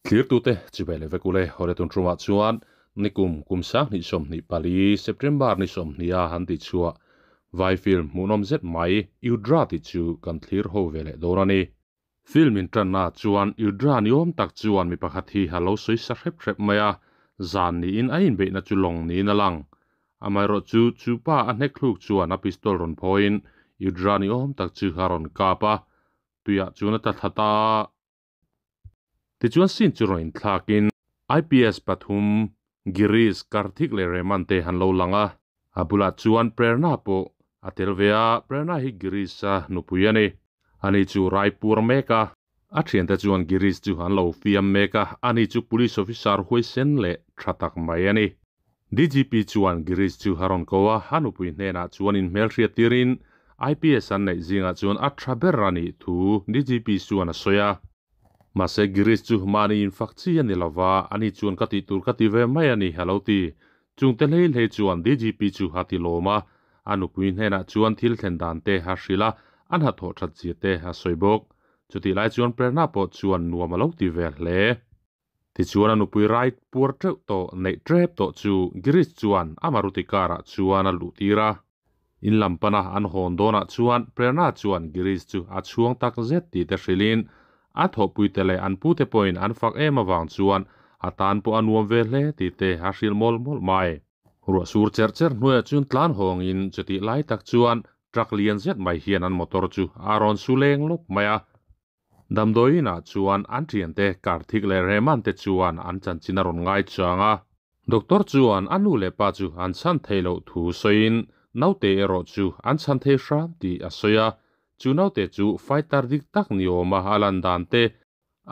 Thlirtute chibai leh vek ule hawre tun tumah chuan nikum kum sang hnih 24 September ni 20 a han tih chhuah vai film hmuhnawm zet mai Yudhra tih chu kan thlir ho ve leh dawn a ni. Film in tanna chuan Yudhra ni awm tak chuan mi pakhat hi a lo sawi sa hrep hrep mai a, zan niin a inbeihna chu lawng niin a lang. Amaherawh chu chu pa a hnek thluk chuan a pistol rawn phawiin Yudhra ni awm tak chu a rawn kap a, tuiah chuan a tla thla ta a. Tichuan scene chu rawn inthlakin IPS pathum Girish, Karthik leh Rehman te han lo lang a, a bulah chuan Prerna pawh a tel ve a, Prerna hi Girish-a nupui a ni. Ani chu Raipur mek a, a thiante chuan Girish chu an lo fiam mek a, ani chu police officer huaisen leh tha tak mai a ni. DGP chuan Girish chu a rawn ko a, a nupui hnenah chuan inhmelhriat tirin IPS an neih zingah chuan a tha ber a nih thu DGP chuan a sawi a. Mahse Girish chu mahni infak chi a ni lova, ani chuan ka tih tur ka ti ve mai a ni a lo ti. Chungte hlei hlei chuan DGP chu a ti lawm a, a nupui hnenah chuan thil thlen dan te a hrilh a, a hnathawh that zia te a sawi bawk. Chutih lai chuan Prerna pawh chuan nuam a lo ti ve hle. Tichuan a nupui rai puar teuh tawh neih tep tawh chu Girish chuan a Maruti car ah chuan a luh tir a. In lam pana an hawn dawnah chuan Prerna chuan Girish chu a chhuang tak zet tih te hrilhin a thawhpuite leh an pute pawhin an fak em avang chuan a tan pawh a nuam ve hle tih te a hrilh mawlh mawlh mai. Ruah sur cherh cherh hnuaiah chuan tlan hawngin chutih lai tak chuan truck lian zet mai hian an motor chu a rawn su leng lawp mai a. Damdawiinah chuan an thiante Karthik leh Rehman te chuan an chanchin a rawn ngai chang a. Doctor chuan a nu leh pa chu an chhan theih loh thu sawiin naute erawh chu an chhan thei hram tih a sawi a. Chu naute chu fighter dik tak ni awma a lan dan te,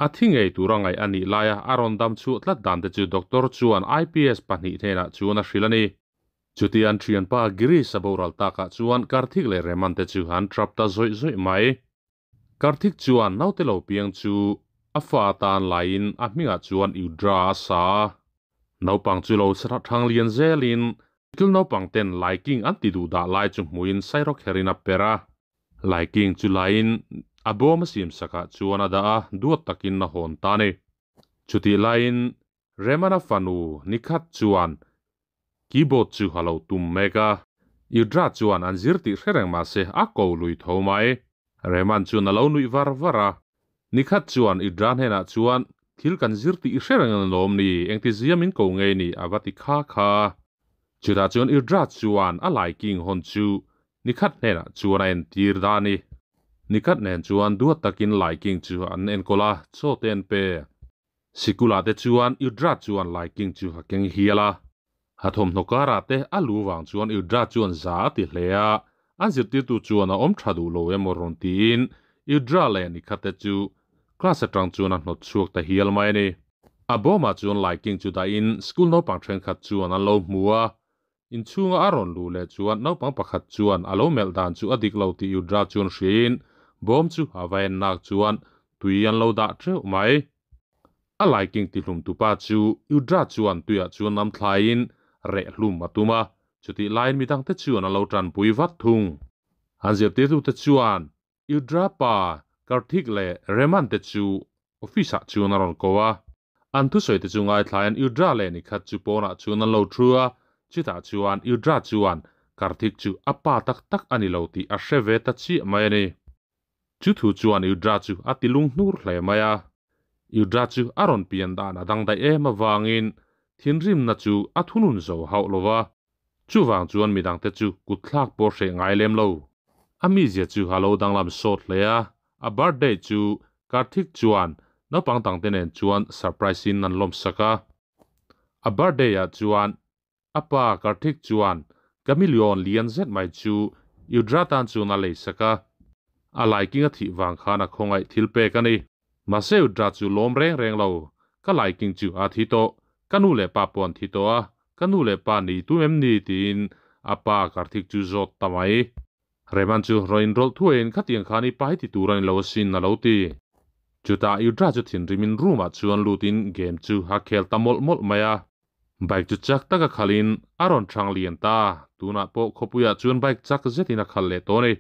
a thi ngei tura ngaih a nih laia a rawn dam chhuah tlat dan te chu doctor chuan IPS pahnih hnenah chuan a hrilh a ni. Chuti an thianpa Girish a boral takah chuan Karthik leh Rehman te chu an trap ta zawih zawih mai. Karthik chuan naute lo piang chu a fa atan laiin a hmingah chuan Yudra a sa a. Naupang chu lo thang lian zelin thil naupang ten Laiking an ti duh dah lai chu hmuin sairawk herin a per a. Laiking chu laiin a bawm a siam sakah chuan a dah a, duat takin a hawn ta a ni. Chutih laiin Remana fanu nikhat chuan Keyboard chu a lo tum mek a. Yudra chuan an zir tih hre reng mah se a ko lui tho mai. Rehman chuan a lo nuih var var a. Nikhat chuan Yudra hnenah chuan thil kan zir tih i hre reng an lawm ni, engti zia min ko ngei ni a va ti kha kha. Chutah chuan Yudra chuan a lai king hawn chu Nikhat hnenah chuan a entir da a ni. Nikhat nen chuan duat takin lai king chu an enkawl a, chaw te an pe. Sikula te chuan Yudra chuan Laiking chu a keng hial a. A thawmhnaw karah te a lu vang chuan Yudra chuan za a ti hle a, an zirtirtu chuan a awm tha duh lo emaw rawn tiin Yudra leh Nikha te chu class atang chuan a hnawt chhuak ta hial mai a ni. A bawmah chuan Laiking chu dahin school naupang thenkhat chuan an lo hmu a, inchhunga a rawn luh leh chuan naupang pakhat chuan a lo melh dan chu a dik lo tih Yudra chuan hriain bawm chu a va en nak chuan tui an lo dah teuh mai. A laiking tihlum tupa chu Yudra chuan tuiah chuan nam thlaiin reh hlum a tum a, chutih laiin midangte chuan an lo tanpui vat thung. An zirtirtute chuan Yudra pa Karthik leh Rehman te chu office ah chuan a rawn ko a. An thusawi te chu ngaithlaiin Yudra leh nikhat chu pawnah chuan an lo thu a, chutah chuan Yudra chuan Karthik chu a pa tak tak a ni lo tih a hre ve ta chiah mai a ni. Chu thu chuan Yudra chu a ti lunghnur hle mai a. Yudra chu a rawn pian dan a dang daih em avangin thinrimna chu a thunun zo hauh lo va. Chuvang chuan midangte chu kutthlak pawh hreh ngai lem lo. A mizia chu a lo danglam sawt hle a, a birthday chu Karthik chuan naupang dangte nen chuan surprise in an lawmsak a. A birthday ah chuan A pa Karthik chuan chameleon lian zet mai chu Yudra tan chuan a leisak a, a laiking a thih vang khan a khawngaih thil pek a ni. Mahse Yudra chu lawm reng reng lo, Ka laiking chu a thi tawh, ka nu leh pa pawh an thi tawh a, ka nu leh pa ni tum em ni? tiin a pa Karthik chu zawt ta mai. Rehman chu rawn inrawlh thuaiin khatiang khan i pai ti tur a ni lo asin a lo ti. Chutah Yudra chu thinrimin room ah chuan lutin game chu a khel ta mawlh mawlh mai a. Bike chu chak taka khalhin a rawn thang lian ta, tunah pawh khawpuiah chuan bike chak zetin a khal leh tawh a ni.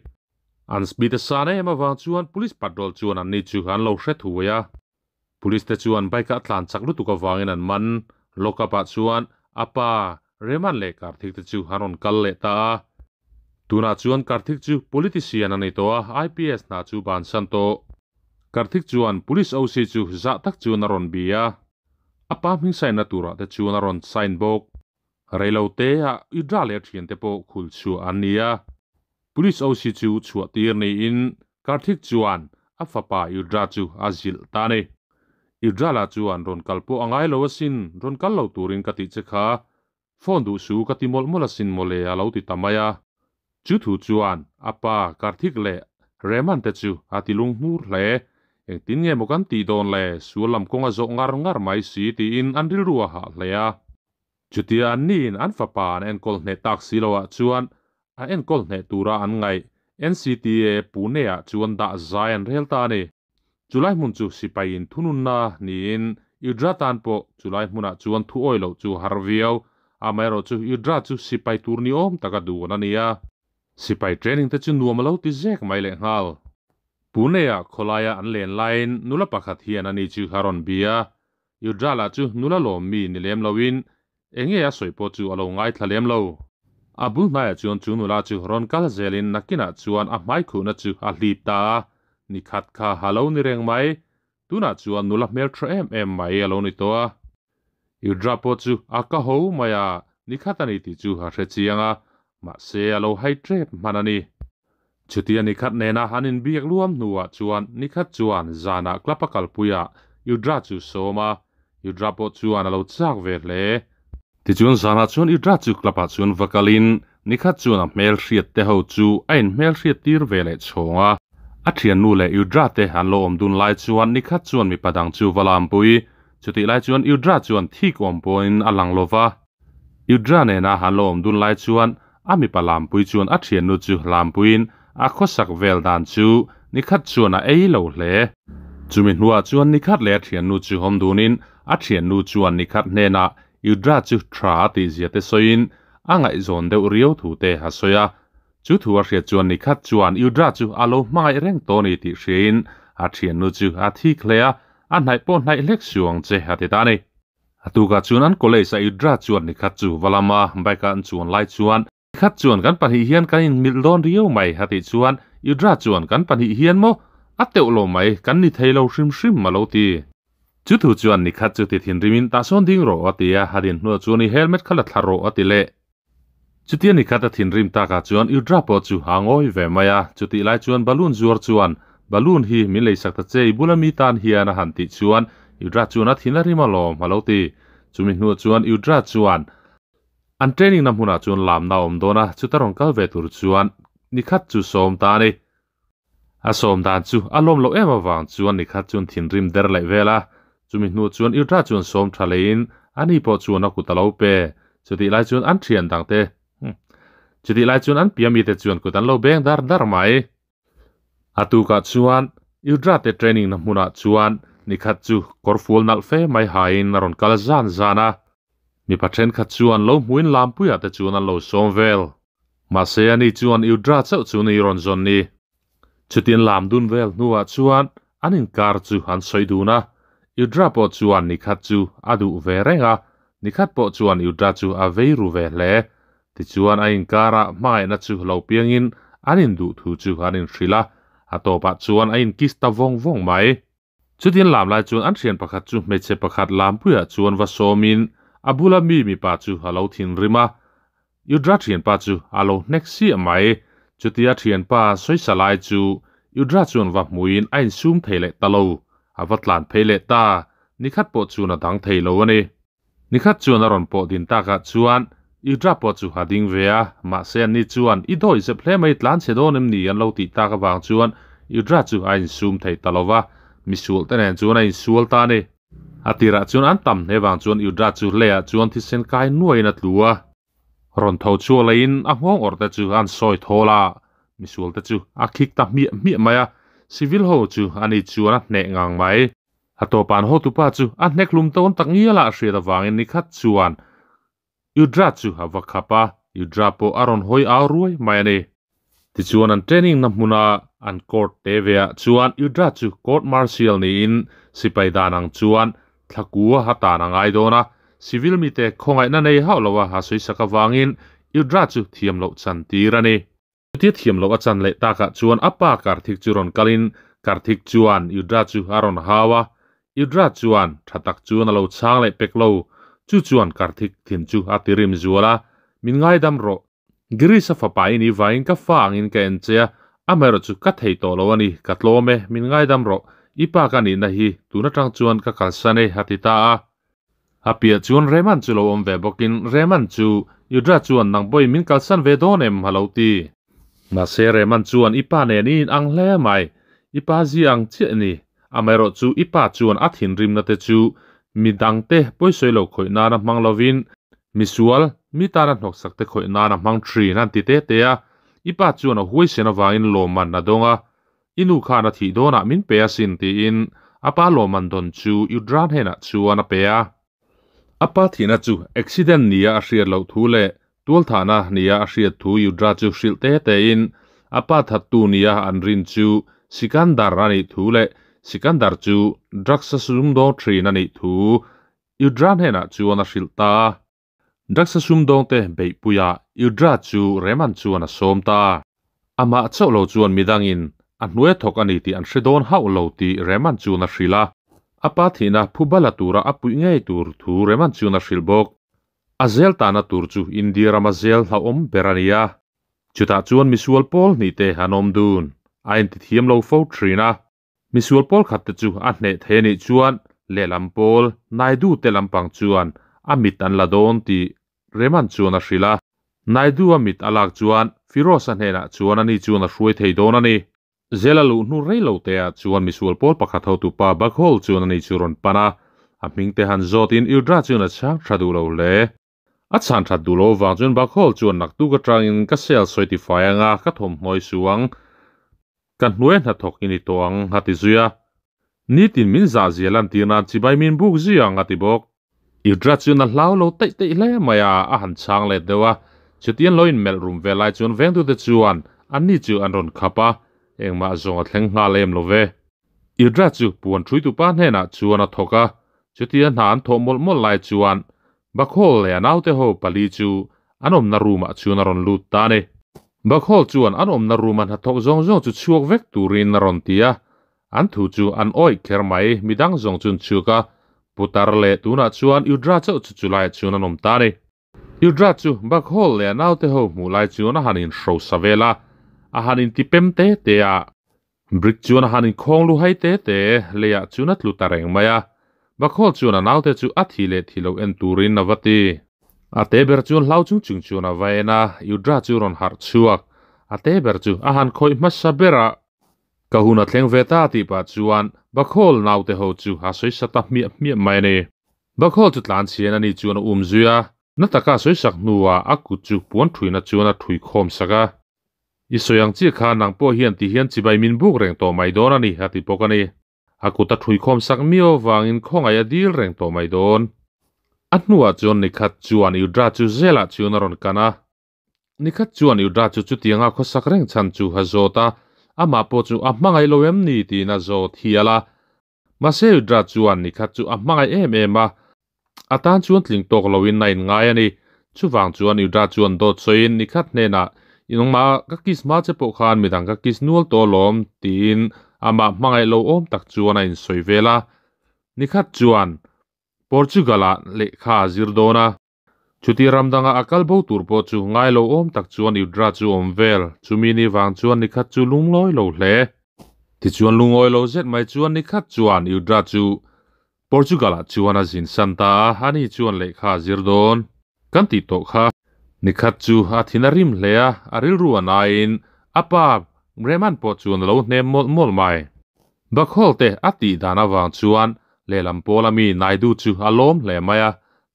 An speed a san em avang chuan police patrol chuan anni chu an lo hre thuai a. Police te chuan bike a tlan chak lutuk avangin an man. Lockup ah chuan a pa Reman leh Karthik te chu an rawn kal leh ta a. Tunah chuan Karthik chu politician a ni tawh a, IPS hna chu bansan tawh. Karthik chuan Police OC chu zah tak chuan a rawn bia a, a pa hming sign na turah te chuan a rawn sign bawk. Reilo te ah Udra leh a thiante pawh khul chhuah an ni a. Police OC chu chhuah tir niin Karthik chuan a fapa Udra chu a zilh ta a ni. Udra lah chuan rawn kal pawh a ngai lo asin, rawn kal lo turin ka tih che kha. Phone duh su ka ti mawlh mawlh asin mawle a lo ti ta mai a. Chu thu chuan a pa Karthik leh Rehman te chu a ti lung hnur hle. Engtin nge maw kan tih dawn le, sual lam kawng a zawh ngar ngar mai si tiin an rilru a hah hle a. Chutia an niin an fapa an enkawl hneh tak si loah chuan a enkawl hneh tura an ngaih NCTA Pune-ah chuan dah zai an rel ta a ni. Chulai hmun chu sipaiin thununna niin Yudra tan pawh chulai hmunah chuan thu awi loh chu har viau. Amaherawhchu Yudra chu sipai tur ni awm taka duan a ni a. Sipai training te chu nuam a lo ti zek mai lehnghal. Pune-ah khawlaia an len laiin nula pakhat hian ani chu a rawn bia. Yudra lah chu nula lawm mi ni lem loin enge a sawi pawh chu a lo ngaithla lem lo. A bul hnaiah chuan chu nula chu rawn kal zelin nakinah chuan a hmaikhuhna chu a hlip ta a, ni khat kha a lo ni reng mai. Tunah chuan nula hmeltha em em mai a lo ni tawh a. Yudra pawh chu a ka ho mai a, ni khat a ni tih chu a hre chiang a, mahse a lo hai tep hman a ni. Chutia ni khat nena an inbiak luam hnuah chuan ni khat chuan zanah club a kalpuiah Yudra chu sawm a, Yudra pawh chuan a lo chak ve hle. Tichuan zanah chuan Yudra chu club ah chuan va kalin ni khat chuan a hmel hriat te ho chu a inhmel hriat tir ve leh chhawng a. A thiannu leh Yudra te an lo awm dun lai chuan ni khat chuan mipa dang chu va lampui. Chutih lai chuan Yudra chuan thik awm pawhin a lang lova. Yudra nena an lo awm dun lai chuan a mipa lampui chuan a thiannu chu lampuiin a khawsak vel dan chu nikhat chuan a ei lo hle. Chumi hnuah chuan nikhat leh a thiannu chu awm dunin a thiannu chuan nikhat hnenah Yudra chu tha a tihzia te sawiin a ngaihzawn deuh riau thu te a sawi a. Chu thu a hriat chuan nikhat chuan Yudra chu a lo hmangaih reng tawh a ni tih hriain a thiannu chu a thik hle a, a hnaih pawh hnaih hlek suh ang che a ti ta a ni. A tukah chuan an college a Idra chuan nikhat chu va lam a, bike a an chuan lai chuan nikhat chuan kan pahnih hian kan inmilh dawn riau mai a tih chuan Idra chuan kan pahnih hian maw a teuh lo mai kan ni thei lo hrim hrim a lo ti. Chu thu chuan nikhat chu ti thinrimin tah sawn ding rawh a ti a, a din hnuah chuan i helmet kha la thla rawh a ti leh. Chutia nikhat a thinrim takah chuan Idra pawh chu a ngawi ve mai a, chutih lai chuan balloon zuar chuan Balloon hi min leisak ta che i bula mi tan hian a han tih chuan Yudra chuan a thin a rim alawm a lo ti. Chumi hnuah chuan Yudra chuan an training na hmunah chuan lamna a awm dawn a, chuta rawn kal ve tur chuan nikhat chu sawm ta a ni. A sawm dan chu a lawm loh em avang chuan nikhat chuan thinrim der leh vel a, chumi hnuah chuan Yudra chuan sawm tha leiin ani pawh chuan a kut a lo pe. Chutih lai chuan an thian dangte chutih lai chuan an pia mite chuan kut an lo beng dar dar mai. A tukah chuan Yudra te training na hmunah chuan nikhat chu kawrfual nalh fe mai hain a rawn kal zan zan a. Mipa thenkhat chuan lo hmuin lampuiah te chuan an lo sawm vel. Mahse ani chuan Yudra chauh chu ni rawn zawn ni. Chutin lam dun vel hnuah chuan an inkar chu an sawi dun a. Yudra pawh chuan nikhat chu a duh ve reng a, nikhat pawh chuan Yudra chu a vei ru ve hle. Tichuan a inkarah hmangaihna chu lo piangin an induh thu chu an inhrilh a, a tawpah chuan a inkiss ta vawng vawng mai. Chutin lam lai chuan an thian pakhat chu hmeichhe pakhat lampuiah chuan va sawmin a bula mi mipa chu a lo thinrim a, Yudra thianpa chu a lo hnek siah mai. Chutia thianpa sawisa lai chu Yudra chuan va hmuin a insum thei leh ta lo, a va tlan phei leh ta, nikhat pawh chuan a dang thei lo a ni. Nikhat chuan a rawn pawh din takah chuan Yudra pawh chu a ding ve a, mahse anni chuan i dawi zep hle mai tlan chhe dawn em ni an lo tih tak avang chuan Yudra chu a insum thei ta lo va, misual te nen chuan a insual ta a ni. A tirah chuan an tam hle vang chuan Yudra chu hleiah chuan thisen kai nuaiin a tlu a, rawn tho chhuak leiin a nghawng awrh te chu an sawi thawl a, misual te chu a khik ta hmiah hmiah mai a, civil ho chu ani chuan a hneh ngang mai. A tawpan hotupa chu a hnek hlum tawn tak ngial a hriat avangin nikhat chuan Yudra chu a va khap a, Yudra pawh a rawn hawi au ruai mai a ni. Tichuan an training na hmuna an court te ve ah chuan Yudra chu court martial niin Sipai dan ang chuan thlakua ha tan a ngai dawn a, civil mite khawngaihna nei hauh loa ha sawisak avangin Yudra chu thiam loh chan tir a ni. Chutia thiam loh a chan leh takah chuan a pa Karthik chu rawn kalin Karthik chuan Yudra chu a rawn hau a, Yudra chuan tha tak chuan a lo chhang leh pek lo, chu chuan Karthik thin chu a ti rim zual a, Min ngaidam rawh, Girish-a fapa i nih vangin ka fa angin ka en che a, amaherawh chu ka thei tawh lo a ni, ka tlawm e, min ngaidam rawh, i pa ka nihna hi tun atang chuan ka kalsan e, a ti ta a. A piah chuan Rehman chu lo awm ve bawkin Rehman chu, Yudra chuan nang pawhin min kalsan ve dawn em? a lo ti. Mahse Rehman chuan i pa nen i inang hle mai, i pa zi ang chiah i ni, amaherawh chu i pa chuan a thinrimna te chu mi dangte pawisawi lo khawih nana hmang lovin misual, mi tana hnawksak te khawih nana hmang thin an ti te te a, i pa chuan a huaisen avangin lawmman a dawng a, I nu khan a thih dawnah min pe asin tiin a pa lawmman dawn chu Yudra hnenah chuan a pe a. A pa thihna chu accident nia a hriat loh thu leh tualthahna nia a hriat thu Yudra chu hrilh te tein a pa thattu nia an rin chu Sikandar a nih thu leh Sikandar chu drugs a sumdawng thin a nih thu Yudra hnenah chuan a hrilh ta a. Drugs a sumdawngte beihpuiah Yudra chu Rehman chuan a sawm ta. Amah chauh lo chuan midangin a hnuai thawk a ni tih an hre dawn hauh lo tih Rehman chuan a hrilh a. A pa thihna phubala tura a puih ngei tur thu Rehman chuan a hrilh bawk. A zel tahna tur chu India rama zel hlauhawm ber a ni a. Chutah chuan misual pawl hnih te an awm dun. A intithiam lo fo thin a. Misual pawl khat te chu a hneh thei anih chuan lehlam pawl Naidu te lampang chuan a mit an la dawn tih Rehman chuan a hrilh a. Naidu a mit a lak chuan Firoz-a hnenah chuan ani chuan a hruai thei dawn a ni. Zela luh hnu rei lo te ah chuan misual pawl pakhat hotupa Baghol chuan ani chu rawn pan a, a hming te han zawtin Yudra chuan a chhang tha duh lo hle. A chhan that duh lo vang chuan Bakhol chuan naktuk atangin ka sel sawi ti fai anga ka thawmhnawi su ang, ka hnuai hnathawk i ni tawh ang a ti zui a. Nitin min zah zia lantir nan chibai min buk zui ang a ti bawk. Idra chuan a hlau lo teih teih hle mai a, a han chhang let deuh a. Chutiang lo inmelh rum ve lai chuan vengtute chuan anni chu an rawn khap a, engmah zawng a thleng nghal em lo ve. Idra chu puan ṭhuitupa hnenah chuan a thawk a, chutia hna an thawh mawlh mawlh lai chuan Bakhol leh a naute ho pali chu an awmna room ah chuan a rawn lut ta a ni. Bakhol chuan an awmna room a hnathawk zawng zawng chu chhuak vek turin a rawn ti a, an thu chu an awih kher mai, midang zawng chu an chhuak a, Putar leh tunah chuan Yudra chauh chu chulaiah chuan an awm ta a ni. Yudra chu Bakhol leh a naute ho hmuh lai chuan a han inhrosa vel a, a han intipem te te a. Brick chuan a han inkhawng lu hai te te, leiah chuan a tlu ta reng mai a. Bakhol chuan a naute chu a thi leh thi lo en turin a va ti. A te ber chuan hlau chung chung chuan a va en a, Yudra chu rawn harh chhuak. A te ber chu a han khawih hmasa ber a. Ka hun a thleng ve ta tih pah chuan Bakhol naute ho chu a sawi sa ta hmiah hmiah mai a ni. Bakhol chu tlan chhian a ni chuan a um zui a, na taka a sawi sak hnuah a kut chu puan thuina chuan a thui khawm sak a. I sawi ang chiah kha nang pawh hian ti hian chibai min buk reng tawh mai dawn a ni, a ti bawk a ni. A kut a ṭhuikhawm sak miau avangin khawngaih a dil reng tawh mai dawn. A hnuah chuan nikhat chuan Yudra chu zelah chuan a rawn kan a. Nikhat chuan Yudra chu chutianga khawsak reng chhan chu a zawt a, amah pawh chu a hmangaih lo em ni tiin a zawt hial a. Mahse Yudra chuan nikhat chu a hmangaih em em a, a tan chuan tling tawk loin a inngai a ni. Chuvang chuan Yudra chuan dawt sawiin nikhat hnenah, I nangmah ka kiss hma che pawh khan midang ka kiss nual tawh alawm, tiin amah hmangaih lo awm tak chuan a insawi vel a. Nikhat chuan Portugal-ah lehkha a zir dawn a. Chuti ram danga a kal bo tur pawh chu ngai lo awm tak chuan Yudra chu awm vel, chumi ni vang chuan nikhat chu lungawi lo hle. Tichuan lungawi lo zet mai chuan nikhat chuan Yudra chu Portugal ah chuan a zin san ta a, ani chuan lehkha a zir dawn. Kan tih tawh kha. Nikhat chu a thin a rim hle a, a rilru a naiin a pa Rehman pawh chuan a lo hnem mawlh mawlh mai. Bakhol te a tih dan avang chuan lehlam pawl ami Naidu chu a lawm hle mai a,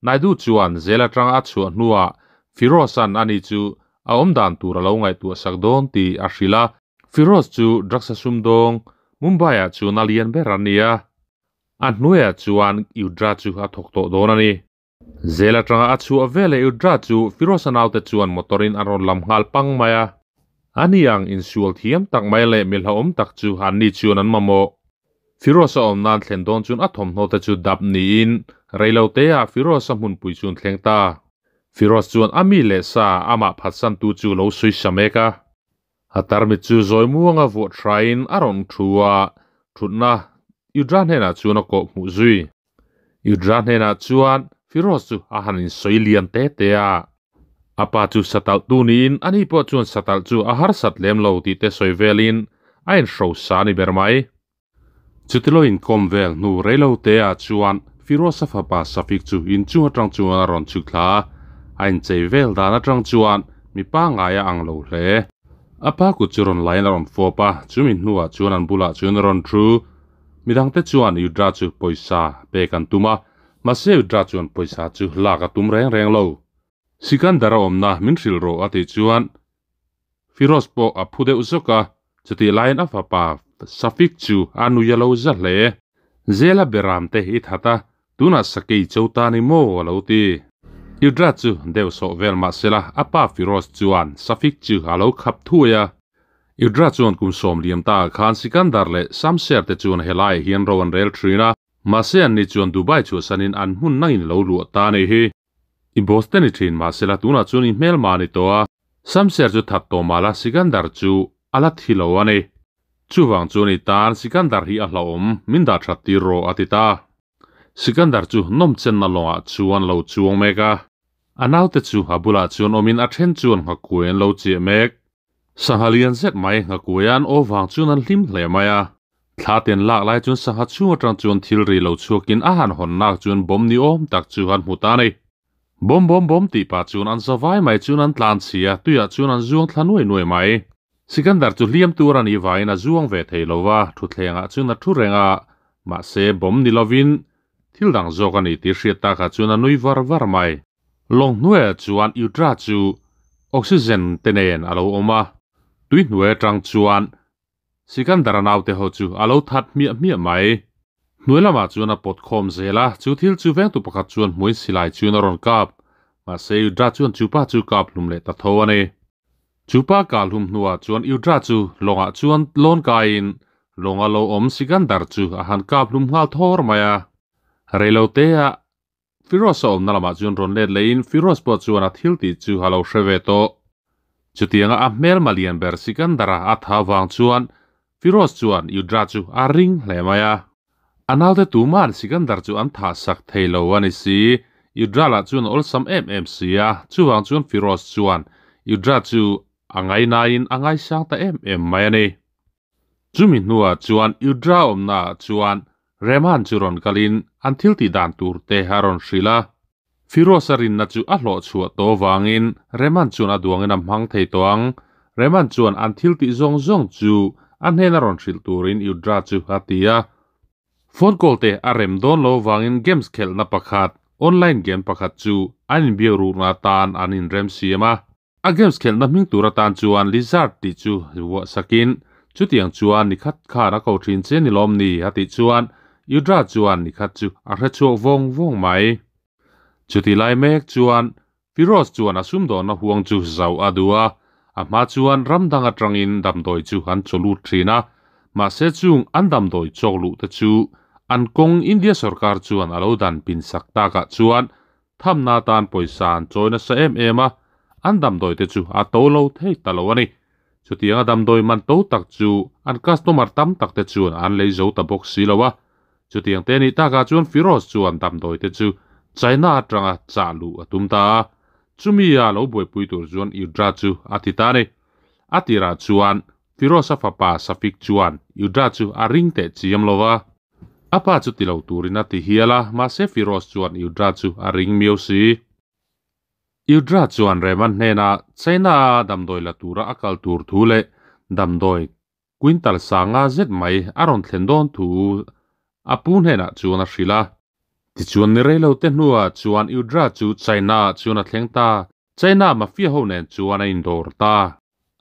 Naidu chuan zel atanga a chhuah hnuah Firoz-a'n ani chu a awm dan tur a lo ngaihtuah sak dawn tih a hrilh a. Firoz chu drugs a sumdawng Mumbai-ah chuan a lian ber a ni a, a hnuaiah chuan Yudra chu a thawk tawh dawn a ni. Zel atanga a chhuah veleh Yudra chu Firoz-a naute chuan motor-in an rawn lam nghal pang mai a. Ani ang insual thiam tak mai leh mi hlauhawm tak chu anni chuan an mamawh. Firoz-a awm nan thlen dawn chuan a thawmhnaw te chu dap niin reilo te ah Firoz-a hmunpui chu an thleng ta. Firoz chuan a mi leh sa amah phatsan tu chu lo sawi sa mek a. A tarmit chu zawi muanga vuah thrain a rawn thu a, thutna Yudra hnenah chuan a kawh hmuh zui. Yudra hnenah chuan Firoz chu a han insawi lian te te a. A pa chu satalh tu niin ani pawh chuan satalh chu a harsat lem lo tih te sawi velin a inhrosa a ni ber mai. Chutilo inkawm vel hnu reilo te ah chuan Firoz-a fapa Safik chu inchung atang chuan a rawn chhuk thla a, a inchei vel dan atang chuan mi pangngai a ang lo hle. A pa kut chu rawn lain a rawn fawp a, chumi hnuah chuan an bulah chuan a rawn thu. Midangte chuan Yudra chu pawisa pek an tum a, mahse Yudra chuan pawisa chu lak a tum reng reng lo. Sikandar a awmna min hrilh rawh a tih chuan Firoz pawh a phu deuh zawk a, chutih laiin a fapa Safik chu a nui a lo za hle. Zela beram te i that a, tunah sakei cho ta ni maw a lo ti. Yudra chu deuh sawh vel mah sela a pa Firoz chuan Safik chu a lo khap thuai a. Yudra chuan kum sawm liam ta ah khan Sikandar leh Samser te chuan helaiah hian ro an rel thin a, mahse anni chuan Dubai chhuahsanin an hmun nangin lo luah ta a nih hi. I boss te ni thin mahsela tunah chuan i hmelma a ni tawh a, Samser chu that tawh mahla Sikandar chu a la thi lo a ni. Chuvang chuan i tan Sikandar hi a hlauhawm, min dah that tir rawh a ti ta. Sikandar chu nawmchenna lawngah chuan lo chuang mek a, a naute chu a bulah chuan awmin a then chuan nghakuai an lo chiah mek. Sangha lian zet mai nghakuai an aw vang chuan an hlim hle mai a. Thla ten lak lai chuan sangha chhung atang chuan thil ri lo chhuakin a han hawn nak chuan bawm ni awm tak chu han hmu ta a ni. Bawm bawm bawm tih pah chuan an zavai mai chuan an tlan chhi a, tuiah chuan an zuang thla nuai nuai mai. Sikandar chu hliam tur a nih vangin a zuang ve thei lo va, thutthlengah chuan a thu reng a, mahse bawm ni lovin thil dang zawk a ni tih hriat takah chuan a nui var var mai. Lawng hnuaiah chuan Udra chu oxygen te nen a lo awm a, tui hnuai atang chuan Sikandar-a naute ho chu a lo that hmiah hmiah mai. Hnuai lamah chuan a pawt khawm zel a, chu thil chu vengtu pakhat chuan hmuin silai chuan a rawn kap. Mahse Yudra chuan chu pa chu kap hlum leh ta tho a ni. Chu pa kah hlum hnuah chuan Yudra chu lawngah chuan lawn kaiin lawnga lo awm Sikandar chu a han kap hlum nghal thawr mai a. Reiloteah Firoz a awmna lamah chuan rawn let lehin Firoz pawh chuan a thil tih chu a lo hre ve tawh. Chutianga a hmelma lian ber Sikandar-a a tha vang chuan Firoz chuan Yudra chu a ring hle mai a. A naute tuma'n Sikandar chu an thah sak thei lo a ni si. Yudra lah chuan a awlsam em em si a, chuvang chuan Firoz chuan Yudra chu a ngainain a ngaisang ta em em mai a ni. Chumi hnuah chuan Yudra awmnaah chuan Rehman chu rawn kalin an thil tih dan tur te a rawn hrilh a. Firoz-a rinna chu a hlawh chhuah tawh avangin Rehman chuan a duangin a hmang thei tawh ang. Rehman chuan an thil tih zawng zawng chu a hnena rawn hrilh turin Yudra chu a ti a. Phone call te a rem dawn lo avangin games khelhna pakhat, online game pakhat chu an inbiak rukna atan an inremsiam a. A games khelhna hming tur atan chuan Lizard tih chu vuah sakin, Chutiang chuan nikhat khan a ko thin che ni lawm ni? a tih chuan Yudra chuan nikhat chu a hre chhuak vawng vawng mai. Chuti lai mek chuan Firoz chuan a sumdawnna huang chu zauh a duh a, a hma chuan ram dang atangin damdawi chu an chaw lut thin a, mahse chung an damdawi chawk luh te chu an kawng India sorkar chuan a lo dan pin sak takah chuan Thamna atan pawisa an chawi nasa em em a, an damdawi te chu a to lo thei ta lo a ni. Chutianga damdawi man to tak chu an customer tam tak te chuan an lei zo ta bawk si lo a. Chutiang te nih takah chuan Firoz chuan damdawi te chu China atanga chah luh a tum ta a, chumi a lo buaipui tur chuan Yudra chu a ti ta a ni. A tirah chuan Firoz-a fapa Safik chuan Yudra chu a ring teh chiam lo va. A pa chu ti lo turin a ti hial a, mahse Firoz chuan Yudra chu a ring miau si. Yudra chuan Rehman hnenah China-a damdawi la tura a kal tur thu leh damdawi quintal sanga zet mai a rawn thlen dawn thu a pu hnenah chuan a hrilh a. Tichuan ni rei lo te hnuah chuan Yudra chu China-ah chuan a thleng ta. China mafia ho nen chuan a indawr ta.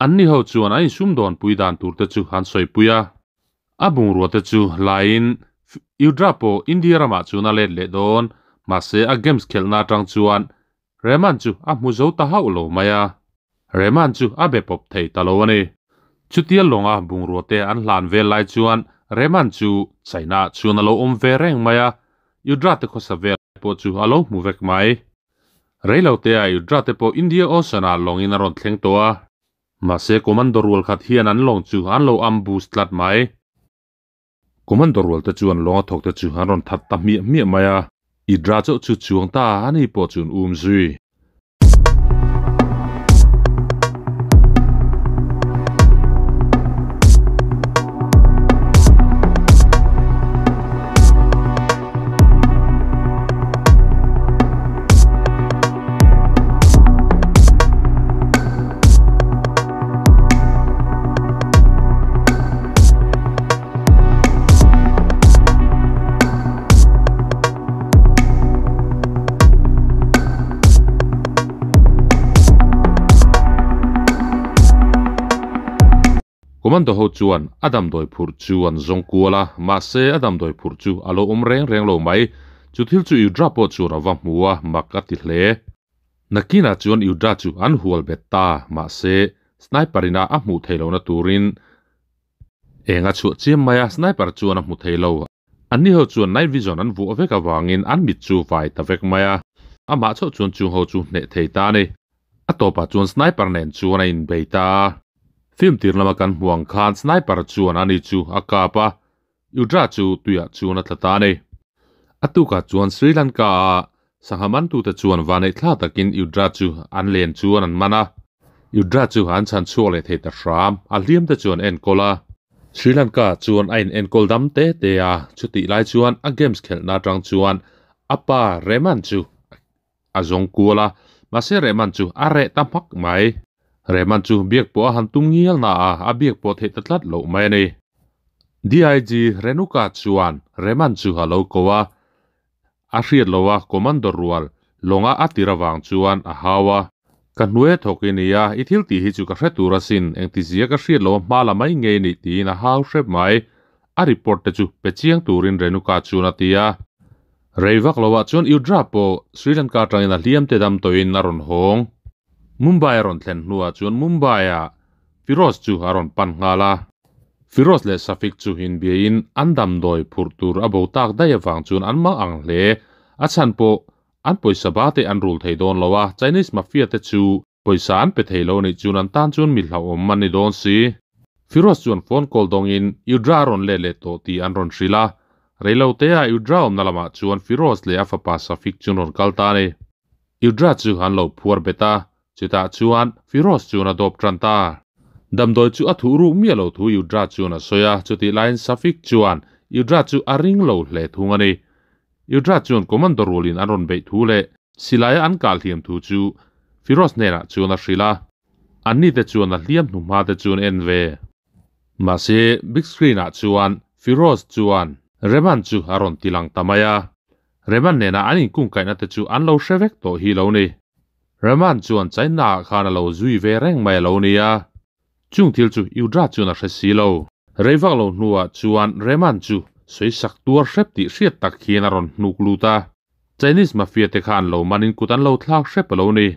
Anni ho chuan an insumdawnpui dan tur te chu an sawipui a. A bungrua te chu laiin Yudra pawh India ramah chuan a let leh dawn. Mahse a games khelhna atang chuan Rehman chu a hmu zo ta hauh lo mai a. Rehman chu a be pawp thei ta lo a ni. Chutia lawnga bungrua te an hlan vel lai chuan Rehman chu China ah chuan a lo awm ve reng mai a, Yudra te khawsa vel pawh chu a lo hmu vek mai. Reilo te ah Yudra te pawh India Ocean ah lawng in a rawn thleng tawh a, mahse Commando rual khat hian an lawng chu an lo ambush tlat mai. Commando rual te chuan lawng a thawk te chu an rawn that ta hmiah hmiah mai a, Yudra chauh chu chuang ta a ni pawh chu an um zui. Commando ho chuan a damdawi phurh chu an zawng kual a, mahse a damdawi phurh chu a lo awm reng reng lo mai. Chu thil chu Yudra pawh chuan a va hmu a, mak a ti hle. Nakinah chuan Yudra chu an hual bet ta, mahse sniper ina a hmuh theih lohna turin eng a chhuah chiam mai a, sniper chuan a hmu thei lo. Anni ho chuan night vision an vuah vek avangin an mit chu vai ta vek mai a, amah chauh chuan chung ho chu hneh thei ta a ni. A tawpah chuan sniper nen chuan a inbei ta a. Film tir lama kan hmuh ang khan sniper chuan ani chu a kap a, Yudra chu tuiah chuan a tla ta a ni. A tukah chuan Sri Lanka a sangha mantute chuan vaneih thla takin Yudra chu an len chuan an man a. Yudra chu an chhan chhuak leh thei ta hram, a hliam te chu an enkawl a. Sri Lanka chuan a in enkawl dam te te a, chutih lai chuan a games khelhna atang chuan a pa Rehman chu a zawng kual a, mahse Rehman chu a reh ta hmak mai. Rehman chu biak pawh a han tum ngial na a, a biak pawh theih ta tlat loh mai a ni. DIG Renuka chuan Rehman chu a lo ko a, a hriat lo a Commando rual lawnga a tir avang chuan a hau a. Ka hnuai thawk i nia, i thil tih hi chu ka hre tur asin, engtizia ka hriat lo a hma la mai ngei ni tiin a hau hrep mai. A report te chu pe chiang turin Renuka chuan a ti a. Rei vak loah chuan Yudra pawh Sri Lanka atangin a hliam te dam tawhin a rawn hawng. Mumbai a rawn thlen hnuah chuan Mumbai-ah Firoz chu a rawn pan nghal a. Firoz leh Safik chu inbiain an damdawi phurh tur a bo tak daih avang chuan an mang ang hle. A chhan pawh an pawisa ba te an rul thei dawn lo a, Chinese mafia te chu pawisa an pe thei lo anih chuan an tan chuan mi hlauhawm an ni dawn si. Firoz chuan phone call dawngin Yudra a rawn let leh tawh tih an rawn hrilh a. Reiloteah Yudra awmna lamah chuan Firoz leh a fapa Safik chu an rawn kal ta a ni. Yudra chu an lo phuar bet a, chutah chuan Firoz chuan a dawp tan ta. Damdawi chu a thuh ruk miah lo thu Yudra chuan a sawi a, chutih laiin Safik chuan Yudra chu a ring lo hle thung a ni. Yudra chuan commando rulin an rawn beih thu leh silaia an kah hliam thu chu Firoz hnenah chuan a hrilh a, anni te chuan a hliam hnuhma te chuan en ve. Mahse big screen ah chuan Firoz chuan Rehman chu a rawn ti lang ta mai a, Rehman nena an inkungkaihna te chu an lo hre vek tawh hi lo ni. Rehman chuan China ah khan a lo zui ve reng mai a lo ni a, chung thil chu Yudra chuan a hre si lo. Rei vak lo hnuah chuan Rehman chu sawi sak tuar hrep tih hriat tak hian a rawn hnuk lut a, Chinese mafia te khan lo manin kut an lo thlak hrep a lo ni.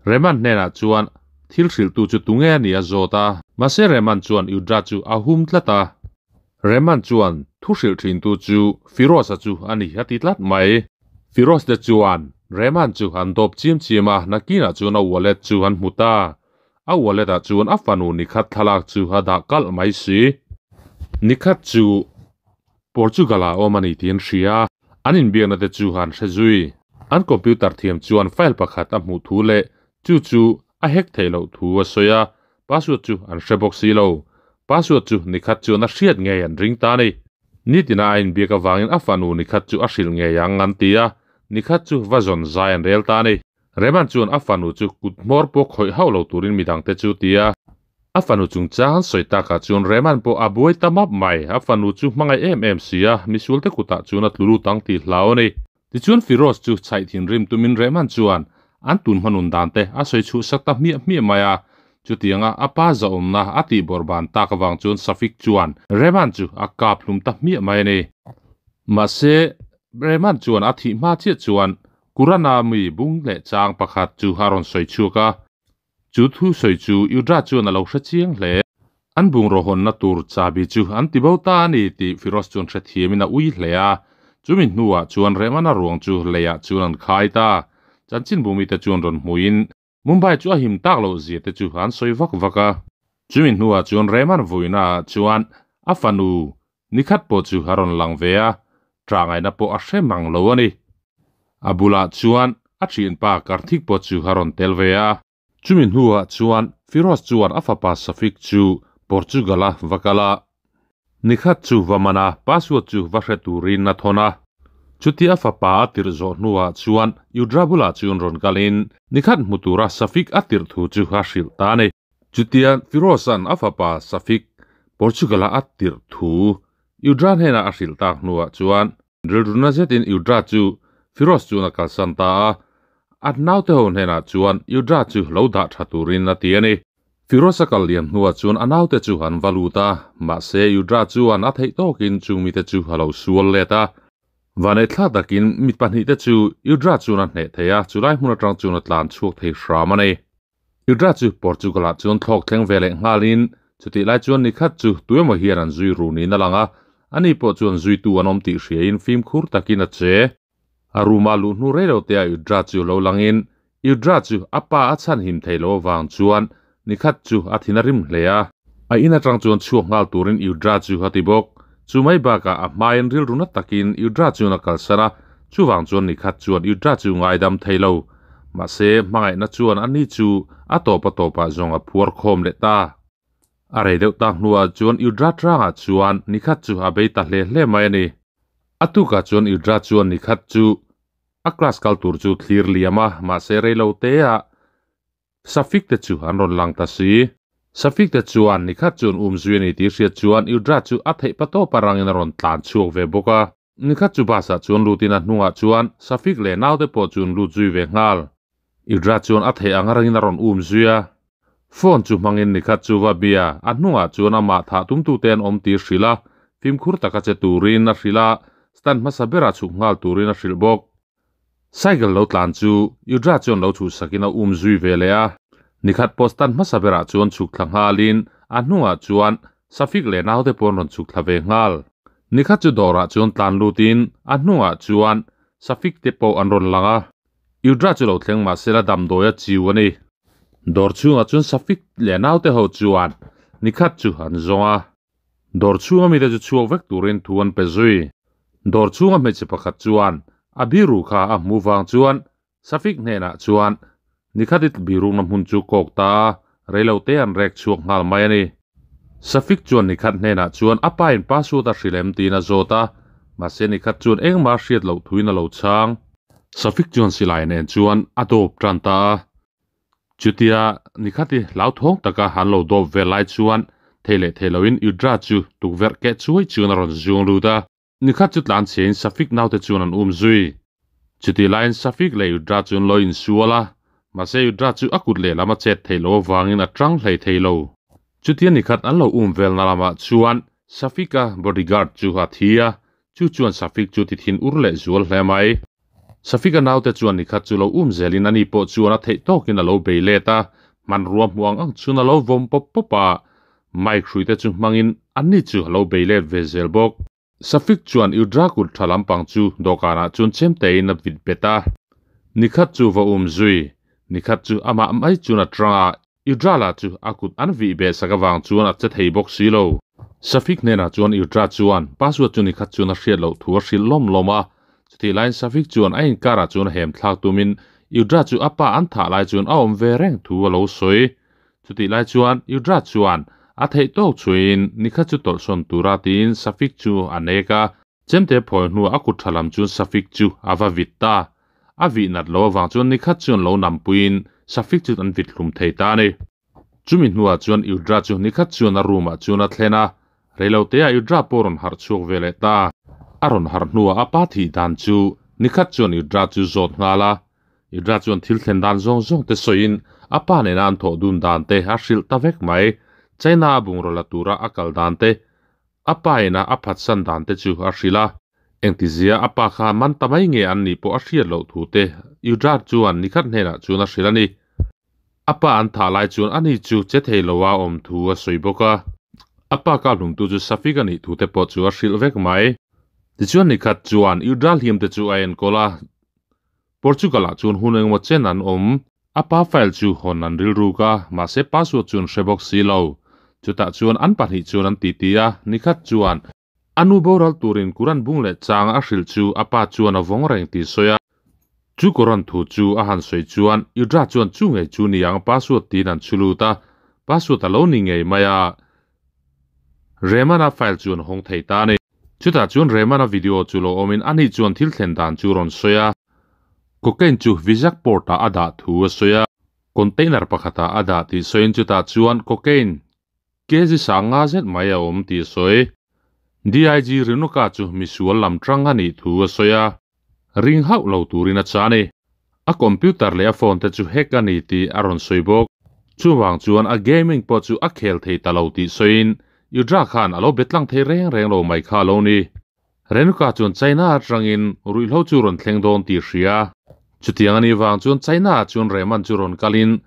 Rehman hnenah chuan thil hrilhtu chu tunge a nih a zawt a, mahse Rehman chuan Yudra chu a hum tlat a. Rehman chuan thu hrilh thintu chu Firoz-a chu a ni a ti tlat mai. Firoz te chuan Rehman chu an dawp chiam chiam a, nakinah chuan a wallet chu an hmu ta. A wallet ah chuan a fanu nikhat thlalak chu a dah kalh mai si. Nikhat chu Portugal ah awm a ni tih an hria. An inbiakna te chu an hre zui. An computer thiam chuan file pakhat a hmuh thu leh chu chu a hack theih loh thu a sawi a, password chu an hre bawk si lo. Password chu nikhat chuan a hriat ngei an ring ta a ni. Nitina a inbiak avangin a fanu nikhat chu a hrilh ngei ang an ti a, nikhat chu va zawn zai an rel ta a ni. Rehman chuan a fanu chu kut hmawr pawh khawih hauh lo turin midangte chu ti a. A fanu chungchang an sawi takah chuan Rehman pawh a buai ta map mai. A fanu chu hmangaih em em si a, misualte kutah chuan a tlu lut ang tih hlau a ni. Tichuan Firoz chu chhaih thinrim tumin Rehman chuan an tun hmanun dan te a sawi chhuh sak ta hmiah hmiah mai a. Chutianga a pa zahawmna a tih bawrhban tak avang chuan Safik chuan Rehman chu a kap hlum ta hmiah mai a ni. Mahse, Rehman chuan a thih hma chiah chuan Qurana mi bung leh chang pakhat chu a rawn sawi chhuak a, chu thu sawi chu Yudra chuan a lo hre chiang hle. An bungraw hawnna tur chahbi chu an ti bo ta a ni tih Firoz chuan hrethiamin a ui hle a. Chumi hnuah chuan Rehmana ruang chu leiah chuan an khai ta. Chanchinbu mite chuan rawn hmuin Mumbai chu a him tak loh zia te chu an sawi vak vak a. Chumi hnuah chuan Rehman vuinaah chuan a fanu nikhat pawh chu a rawn lang ve a, ṭah ngaihna pawh a hre mang lo a ni. A bulah chuan a ṭhianpa Karthik pawh chu a rawn tel ve a. Chumi hnuah chuan Firoz chuan a fapa Safik chu Portugal-a va kal a, nikhat chu va man a, password chu va hre turin a thawn a. Chutia a fapa a tirh zawh hnuah chuan Yudra bulah chuan rawn kalin nikhat hmu tura Safik a tirh thu chu a hrilh ta a ni. Chutia Firoz-a'n a fapa Safik Portugal-a a tirh thu Yudra hnenah a hrilh tak hnuah chuan rilruna zetin Yudra chu Firoz chuan a kalsan ta a, a naute ho hnenah chuan Yudra chu lo dah tha turin a ti a ni. Firoz a kal liam hnuah chuan a naute chu an va lut a, mahse Yudra chuan a theih tawkin chung mite chu a lo sual let a. Vaneihthlak takin mi pahnihte chu Yudra chuan a hneh thei a, chulai hmun atang chuan a tlan chhuak thei hram a ni. Yudra chu Portugal-ah chuan thlawk thleng ve leh nghalin chutih lai chuan nikhat chu tuemaw hian an zui ru niin a lang a, ani pawh chuan zuitu an awm tih hriain fimkhur takin a che. A room-a luh hnu rei lo tea Yudra chu lo langin Yudra chu a pa a chhan him thei lo avang chuan nikhat chu a thin a rim hle a. A in atang chuan chhuak nghal turin Yudra chu a ti bawk. Chu mai bakah a hmain rilru na takin Yudra chuan a kalsan a, chuvang chuan nikhat chuan Yudra chu ngaidam thei lo. Mahse, hmangaihna chuan ani chu a tawp a tawpah zawng a phuar khawm leh ta. A rei deuh tak hnuah chuan Yudra tlangah chuan nikhat chu a bei ta hle hle mai a ni. A tukah chuan Yudra chuan nikhat chu a class kal tur chu thlir liam a, mahse rei lo teah Safik te chu an rawn lang ta si. Safik te chuan nikhat chuan um zui a ni tih hriat chuan Yudra chu a theih pa tawp a rangin a rawn tlan chhuak ve bawk a. Nikhat chu bus ah chuan lutin a hnungah chuan Safik leh naute pawh chu an lut zui ve nghal. Yudra chuan a theih ang rangin a rawn um zui a. Phone chu hmangin nikhat chu va bia, a hnungah chuan amah thah tumtute an awm tih hrilh a, fimkhur taka che turin a hrilh a, stand hmasa berah chhuk nghal turin a hrilh bawk. Cycle lo tlan chu Yudra chuan lo chhuhsakin a um zui ve leh a. Nikhat pawh stand hmasa berah chuan chhuk thla nghalin a hnungah chuan Safik leh naute pawh an rawn chhuk thla ve nghal. Nikhat chu dawrah chuan tlan lutin a hnungah chuan Safik te pawh an rawn lang a. Yudra chu lo thleng mahsela damdawi a chiu a ni. Dawr chhungah chuan Safik leh naute ho chuan nikhat chu an zawng a. Dawr chhunga mite chu chhuak vek turin thu an pe zui. Dawr chhunga hmeichhe pakhat chuan a biru kha a hmuh vang chuan Safik hnenah chuan nikhatit birukna hmun chu kawk ta a, reilote an rek chhuak nghal mai a ni. Safik chuan nikhat hnenah chuan a pain password a hrilh em tiin a zawt a, mahse nikhat chuan engmah hriat loh thuin a lo chhang. Safik chuan silai nen chuan a dawp tan ta a. Chutia nikhati hlauthawng taka han lo dawp vel lai chuan thei leh thei loin Yudra chu tukverh keh chuai chuan a rawn zung lut a. Nikhat chu tlan chhein Safik naute chuan an um zui. Chutih laiin Safik leh Yudra chu an lo insual a, mahse Yudra chu a kut lehlam a chet theih loh avangin a tang hlei thei lo. Chutia nikhat an lo um velna lamah chuan Safik-a bodyguard chu a thi a, chu chuan Safik chu ti thin ur leh zual hle mai. Safika naute chuan nikhat chu lo um zelin ani pawh chuan a theih tawkin a lo bei let a, hmanrua hmuh ang ang chuan a lo vawm pawp pawp a, mike hruite chu hmangin ani chu a lo bei let ve zel bawk. Safik chuan Yudra kut tha lampang chu dawhkanah chuan chem tein a vit bet a, nikhat chu va um zui, nikhat chu amah mai chuan a tang a, Yudra lah chu a kut an vih beh sak avang chuan a che thei bawk si lo. Safik hnenah chuan Yudra chuan password chu nikhat chuan a hriat loh thu a hrilh lawm lawm a, chutih laiin Safik chuan a inkarah chuan hem thlak tumin Yudra chu a pa an thah lai chuan a awm ve reng thu a lo sawi. Chutih lai chuan Yudra chuan a theih tawk chhuiin nikhat chu tawlhsawn tura tiin Safik chu a nek a, Chemte phawi hnuah a kut tha lam chuan Safik chu a va vit ta. A vih nat lo avang chuan nikhat chuan lo nampuiin Safik chu an vit hlum thei ta a ni. Chumi hnuah chuan Yudra chu nikhat chuan a room ah chuan a thlen a, reiloteah Yudra pawh rawn harh chhuak ve leh ta. A rawn harh hnuah a pa thih dan chu nikhat chuan Yudra chu zawt nghal a. Yudra chuan thil thlen dan zawng zawng te sawiin a pa nena an thawh dun dan te a hrilh ta vek mai. China a bungraw la tura a kal dan te A pa ina a phatsan dan te chu a hrilh a, engtizia a pa kha man ta mai nge an nih pawh a hriat loh thu te Yudrat chuan nikhat hnenah chuan a hrilh a ni. A pa an thah lai chuan ani chu che thei loa awm thu a sawi bawk a. A pa kap hlum tu chu Safik a nih thu te pawh chu a hrilh vek mai. Tichuan nikhat chuan Yudra hliam te chu a enkawl a, Portugal ah chuan hun engemaw chen an awm. A pa file chu hawn an rilruk a, mahse password chu an hre bawk si lo. Chutah chuan an pahnih chuan an titi a, nikhat chuan a nu boral turin Quran bung leh chang a hrilh chu a pa chuan a vawng reng tih sawi a. Chu Quran thu chu a han sawi chuan Yudra chuan chu ngei chu niang password tiin an chhu lut a, password a lo ni ngei mai a. Remana file chu an hawng thei ta a ni. Chutah chuan Remana video chu lo awmin ani chuan thil thlen dan chu rawn sawi a. Cocaine chu Vizag port ah a dah thu a sawi a. Container pakhatah a dah tih sawiin chutah chuan cocaine kg sanga zet mai a awm tih a sawi. DIG Renuka chu misual lam tang a nih thu a sawi a. Ring hauh lo turin a chah a ni. A computer leh a phone te chu hack a ni tih a rawn sawi bawk. Chuvang chuan a gaming pawh chu a khel thei ta lo tih sawiin Yudra khan a lo bet tlang thei reng reng lo mai kha a lo ni. Renuka chuan China atangin ruihhlo chu rawn thleng dawn tih hria. Chutiang a nih vang chuan China ah chuan Rehman chu rawn kalin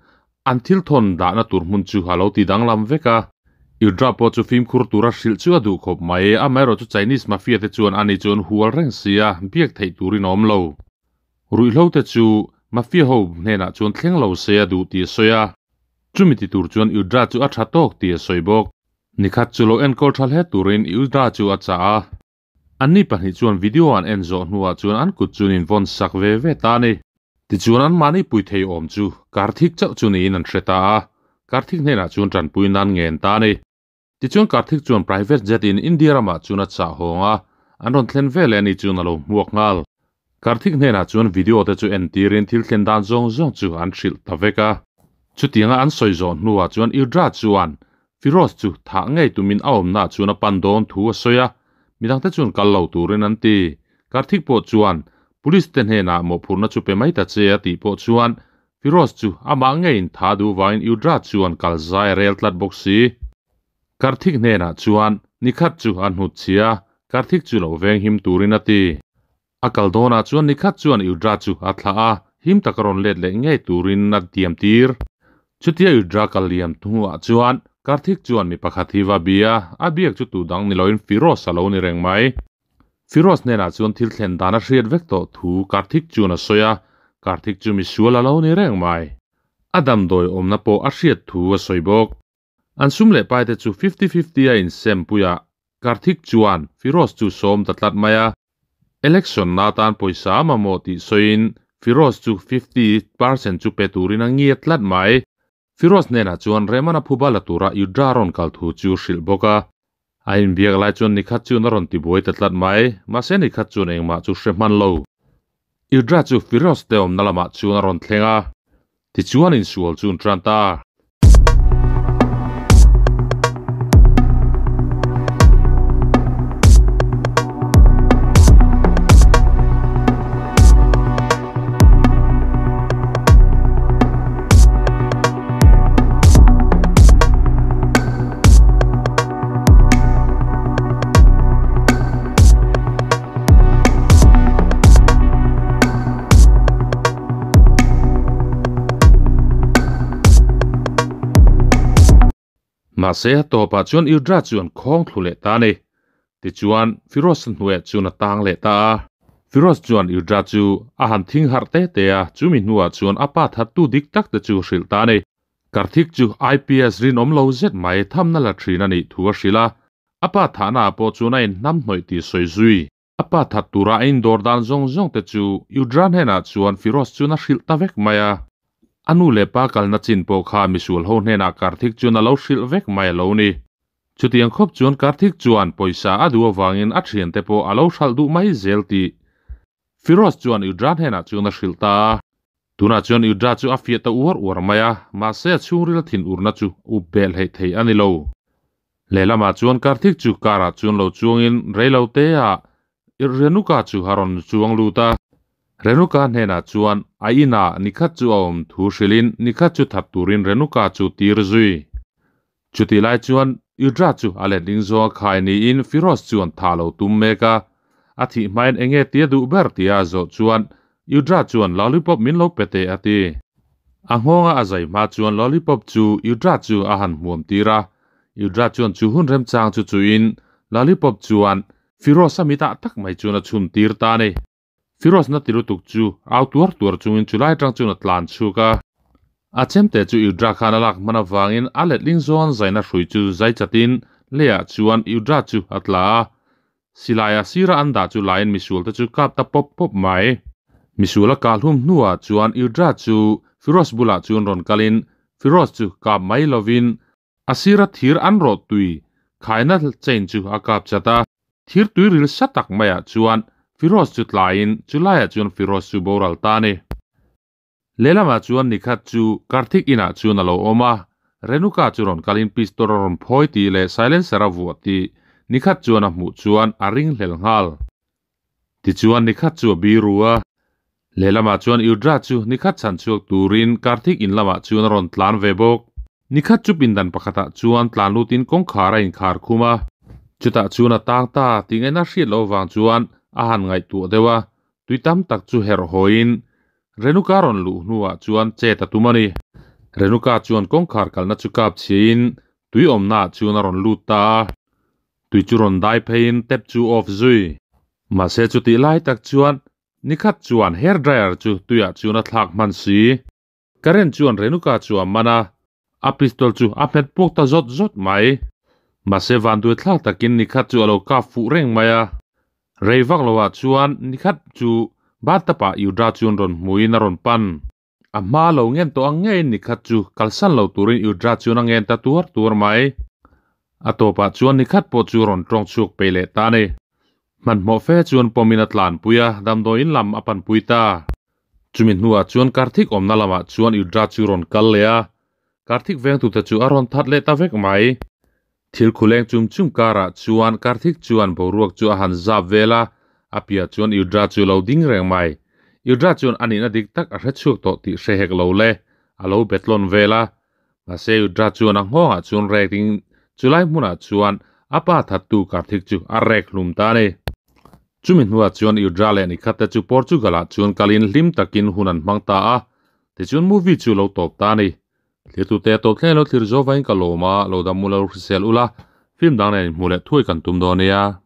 An thil thawn dahna tur hmun chu a lo ti danglam vek a. Yudra pawh chu fimkhur tura hrilh chu a duh khawp mai. Amaherawh chu Chinese mafia te chuan ani chu an hual reng si a, biak theih turin a awm lo. Ruihhlo te chu mafia ho hnenah chuan thleng lo se a duh tih a sawi a. Chumi ti tur chuan Yudra chu a tha tawk tih a sawi bawk. Nikhat chu lo enkawl tha hle turin Yudra chu a chah a. Anni pahnih chuan video an en zawh hnuah chuan an kut chuan in vawn sak ve ve ta a ni. Tichuan anmahni pui thei awm chu Karthik chauh chu niin an hre ta a, Karthik hnenah chuan tanpui nan ngen ta a ni. Tichuan Karthik chuan private jet in India ramah chuan a chah hawng a, an rawn thlen ve leh a ni chuan a lo hmuak nghal. Karthik hnenah chuan video te chu entirin thil thlen dan zawng zawng chu an hrilh ta vek a. Chutianga an sawi zawh hnuah chuan Yudra chuan Firoz chu thah ngei tumin a awmnaah chuan a pan dawn thu a sawi a, midangte chuan kal lo turin an ti. Karthik pawh chuan Police te hnenah mawhphurhna chu pe mai ta che a tih pawh chuan Firoz chu amah ngeiin tha duh vangin Yudra chuan kal zai a rel tlat bawk si. Karthik hnenah chuan nikhat chu a hnut chhia, Karthik chu lo venghim turin a ti. A kal dawnah chuan nikhat chuan Yudra chu a thlah a, him taka rawn let leh ngei turin a tiam tir. Chutia Yudra kal liam hnuah chuan Karthik chuan mi pakhat hi va bia, a biak chu tu dang ni loin Firoz a lo ni reng mai. Firoz hnenah chuan thil thlen dan a hriat vek tawh thu Karthik chuan a sawi a, Karthik chu misual a lo ni reng mai. A damdawi awmna pawh a hriat thu a sawi bawk. An sum leh paite chu fifty fifty a insem pui a, Karthik chuan Firoz chu sawm ta tlat mai a. Election na atan pawisa a mamawh tih sawiin Firoz chu 50% chu pe turin a ngiat tlat mai. Firoz hnenah chuan Rehman a phuba la tura Yudra rawn kal thu chu hrilh bawk a. A inbiak lai chuan nikhat chuan a rawn tibuai ta tlat mai, mahse nikhat chuan engmah chu hre hman lo. Yudra chu Firoz te awmna lamah chuan a rawn thleng a, tichuan insual chu an tan ta. Mahse, a tawpah chuan Yudra chu an khawng thlu leh ta a ni. Tichuan, Firoz hnuaiah chuan a tang leh ta a. Firoz chuan Yudra chu a han thing harh te te a, chumi hnuah chuan a pa thattu dik tak te chu hrilh ta a ni. Karthik chu IPS rinawm lo zet mai thamna la thin a nih thu a hrilh a, a pa thahna ah pawh chuan a inhnam hnawih tih sawi zui. A pa that tura a indawr dan zawng zawng te chu Yudra hnenah chuan Firoz chuan a hrilh ta vek mai a. A nu leh pa kalna chin pawh kha misual ho hnenah Karthik chuan a lo hrilh vek mai a lo ni. Chutiang khawp chuan Karthik chuan pawisa a duh avangin a thiante pawh a lo hralh duh mai zel tih Firoz chuan Yudra hnenah chuan a hrilh ta a. Tunah chuan Yudra chu a fiah ta uar uar mai a, mahse a chhungril thin urna chu up belh hleih thei a ni lo. Lehlamah chuan Karthik chu car ah chuan lo chuangin reilo te ah Renuka chu a rawn chuang lut a. Renuka hnenah chuan a inah nikhat chu a awm thu hrilhin nikhat chu that turin Renuka chu tir zui. Chutih lai chuan Yudra chu a letling zawnga khai niin Firoz chuan thah lo tum mek a. A thih hmain enge tia duh ber tia a zawh chuan Yudra chuan lollipop min lo pe teh a ti. A nghawnga a zai hma chuan lollipop chu Yudra chu a han hmuam tir a. Yudra chuan chu hun remchang chu chuin lollipop chuan Firoz a mitah tak mai chuan a chhun tir ta a ni. Firoz na ti lutuk chu au tuar tuar chungin chulai atang chuan a tlan chhuk a. A chemte chu Yudra khan a lak hman avangin a letling zawn zaina hrui chu zai chatin leiah chuan Yudra chu a tla a. Silai a sira an dah chu laiin misual te chu kap ta pawp pawp mai. Misual a kah hlum hnuah chuan Yudra chu Firoz bulah chuan rawn kalin Firoz chu kap mai lovin a sira thir an rawh tui khaina chain chu a kap chat a. Thir tui ril sa tak maiah chuan Firoz chu tlaiin chulaiah chuan Firoz chu boral ta a ni. Lehlamah chuan nikhat chu Karthik inah chuan a lo awm a, Renuka chu rawn kalin pistol a rawn phawi tih leh silencer a vuah tih nikhat chuan a hmuh chuan a ringhlel nghal. Tichuan nikhat chu a biru a. Lehlamah chuan Yudra chu nikhat chhan chhuak turin Karthik in lamah chuan a rawn tlan ve bawk. Nikhat chu pindan pakhatah chuan tlan lutin kawngkhar a inkhar khum a. Chutah chuan a tang ta tih ngaihna hriat loh avang chuan a han ngaihtuah deuh a, tui tam tak chu herh hawiin Renuka rawn luh hnuah chuan chet a tum a ni. Renuka chuan kawngkhar kalna chu kap chhiain tui awmnaah chuan a rawn lut ta a. Tui chu rawn dai pheiin tap chu off zui. Mahse chutih lai tak chuan nikhat chuan hair dryer chu tuiah chuan a thlak hman si. Current chuan Renuka chu a man a, a pistol chu a hmet puak ta zawt zawt mai. Mahse vanduai thlak takin nikhat chu a lo kap fuh reng mai a. Rei vak loah chuan nikhat chu bathtub-ah Yudra chuan rawn hmuin a rawn pan. A hma lo ngen tawh ang ngeiin nikhat chu kalsan lo turin Yudra chuan a ngen ta tuar tuar mai. A tawpah chuan nikhat pawh chu rawn tawng chhuak peih leh ta a ni. Hmanhmawh fe chuan pawmin a tlanpui a, damdawiin lam a panpui ta. Chumi hnuah chuan Karthik awmna lamah chuan Yudra chu rawn kal leh a, Karthik vengtute chu a rawn that leh ta vek mai. Thil khuleng chum chum karah chuan Karthik chuan boruak chu a han zap vel a, a piah chuan Yudra chu lo ding reng mai. Yudra chuan a nihna dik tak a hre chhuak tawh tih hre hek lo le, a lo betlawn vel a. Mahse Yudra chuan a nghawngah chuan rek in chulai hmunah chuan a pa thattu Karthik chu a rek hlum ta a ni. Chumi hnuah chuan Yudra leh Nikhat te chu Portugal ah chuan kalin hlim takin hun an hmang ta a, tichuan movie chu lo tawp ta a ni. Thirtute a tawp thleng lo thlir zawk vain ka lawm a, lo dam ula lo hrisel ula, film dang nen inhmuh leh thuai kan tum dawn nia.